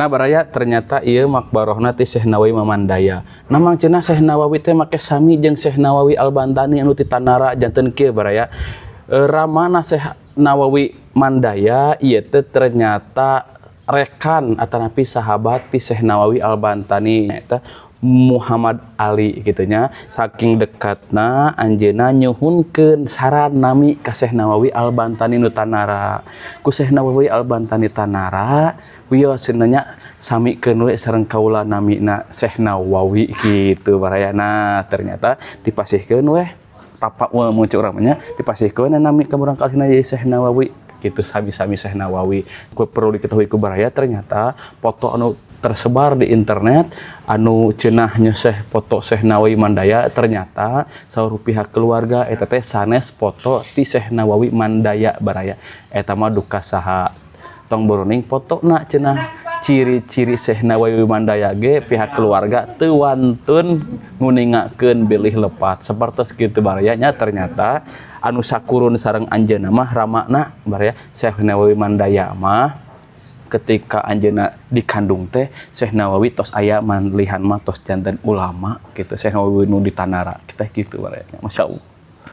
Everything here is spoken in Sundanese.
Nah, baraya, ternyata ieu makbarohna ti Syekh Nawawi Mandaya. Nah, mang cenah Syekh Nawawi teh make sami jeung Syekh Nawawi Albantani anu ti Tanara. Janten kieu, baraya. Ramana Syekh Nawawi Mandaya ieu teh ternyata rekan atanapi sahabat ti Syekh Nawawi Albantani, eta Muhammad Ali gitu nya. Saking dekatna, anjeunna nyuhunkeun saran nami ka Syekh Nawawi Albantani nu Tanara. Ku Syekh Nawawi Albantani Tanara, wios nya, samikeun we sareng kaula namina Syekh Nawawi gitu, baraya. Nah, ternyata dipasihkeun weh papa mun cek urang mah nya, dipasihkeun nami ka murang kalihna jadi Syekh Nawawi gitu, sami-sami Syekh Nawawi. Ku perlu diketahui ku baraya, ternyata foto anu tersebar di internet anu cenahnya Syekh, foto Syekh Nawawi Mandaya, ternyata saur pihak keluarga eta teh sanes foto ti Syekh Nawawi Mandaya, baraya. Eta mah duka saha tong boroning fotona cenah ciri-ciri Syekh Nawawi Mandaya ge pihak keluarga teu wantun nguningakeun bilih lepat sapertos kitu, baraya nya. Ternyata anu sakurun sareng anjeunna mah ramana, baraya, Syekh Nawawi Mandaya mah ketika anjeunna dikandung teh Syekh Nawawi tos aya malihan mah tos janten ulama gitu, Syekh Nawawi nu di Tanara kita gitu, baraya. Masya Allah.